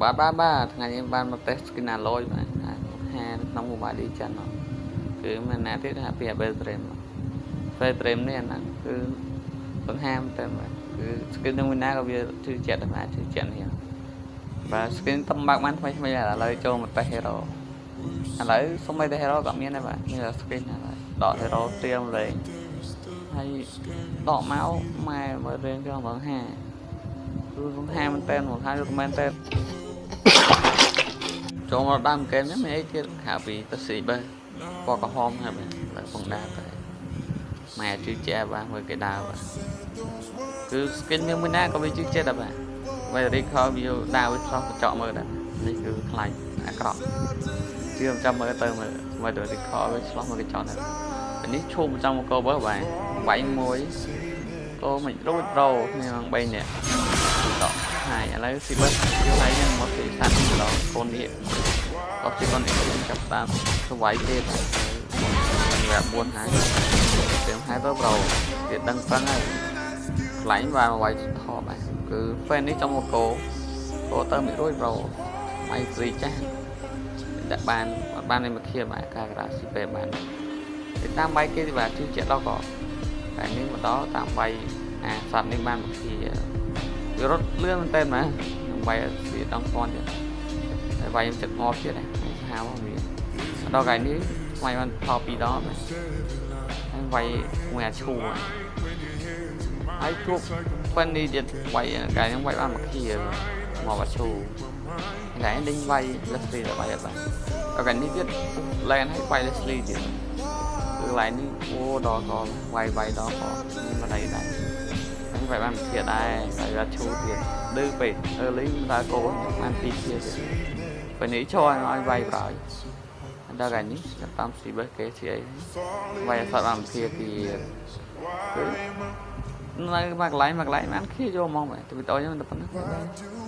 បាទបាទបាទថ្ងៃនេះបានមកតេស្ត skin Aloy បាទហានៅក្នុង Mobile Legends គឺមិនណាទៀតថាពី Abel Dream Abel Dream នេះអាហ្នឹងគឺបង្ហាញតែបាទគឺ skin នឹងមួយណាក៏វាជឿជាក់ដែរបាទជឿជាក់នេះបាទ skin តំបើកបានថ្មីថ្មីឥឡូវចូលមកតេស្ត hero ឥឡូវសុំឲ្យតែ hero ក៏មានដែរបាទមានតែ skin ហើយដក hero ត្រៀមលេងហើយដកមកម៉ែមើលរឿងចង់បង្ហាគឺបង្ហាមែនតើបង្ហាយកមែនតើចូលមកដើមហ្គេមនេះមានអីទៀតក្រៅពីទៅស៊ីបើពណ៌ក្រហមហើយបាទឥឡូវបងដើរទៅម៉ែជឿជាក់បាទមើលគេដើរបាទគឺ skin មានមួយណាក៏វាជឿចិត្តដែរបាទបើ recall វាដើរវាឆ្លោះកញ្ចក់មើលដែរនេះគឺខ្លាញ់អាក្រក់ជឿចាំមើលទៅមើលមើលទៅ recall វាឆ្លោះមើលកញ្ចក់ដែរនេះឈូមចាំមកកោបើបាទវាយមួយកោមិនរួចប្រូគ្នានឹង3នាក់ដកហើយឥឡូវស៊ីបើយកហើយនឹងមកពីសាត់ម្ដងកូននេះអស់ជាកូននេះចាប់តាមស្វាយគេបាទ4ហើយត្រៀមហើយទៅប្រូគេដឹងប៉ឹងហើយខ្លាញ់បាទវាយថបបាទគឺ fan នេះចង់មកកោកោទៅមិនរួចប្រូម៉ៃស្រីចាស់ដាក់បានអត់បាននេះមកខៀបាទការក្រាស៊ីពេបានទៅតាមបាយគេបាទជឿជាក់ដល់ក៏តែនេះមកដល់តាមបាយអាសត្វនេះបានមកខៀវារត់លឿនមែនតើណានឹងបាយស៊ីដងពន់ទៀតហើយបាយខ្ញុំចិត្តងាប់ទៀតហើយសាហាវវាដល់កន្លែងនេះស្មៃបានផលពីរដងណាហើយវាយមួយអាឈូហើយជួបប៉ិននេះទៀតវាយកន្លែងហ្នឹងវាយបានមកខៀមកបាឈូកន្លែងដេញវាយ Leslie ទៅវាយអត់បានដល់កន្លែងនេះទៀតឡែនឲ្យវាយ Leslie ទៀតគឺកន្លែងនេះអូដល់កវាយវាយដល់កមានម្ដីដែរហ្នឹងវាយបានធាដែរហើយអត់ឈូទៀតឌឺពេក early មិនដើរគោបានពីរធាទៀតពេលនេះចូលឲ្យវាយប្រយដល់កន្លែងនេះចាប់តាមស៊ីបេសគេស៊ីអីវាយអត់បានធាទៀតគឺនៅមួយកន្លែងមួយកន្លែងបានខៀយកមកបាទវីដេអូខ្ញុំតែប៉ុណ្្នឹង។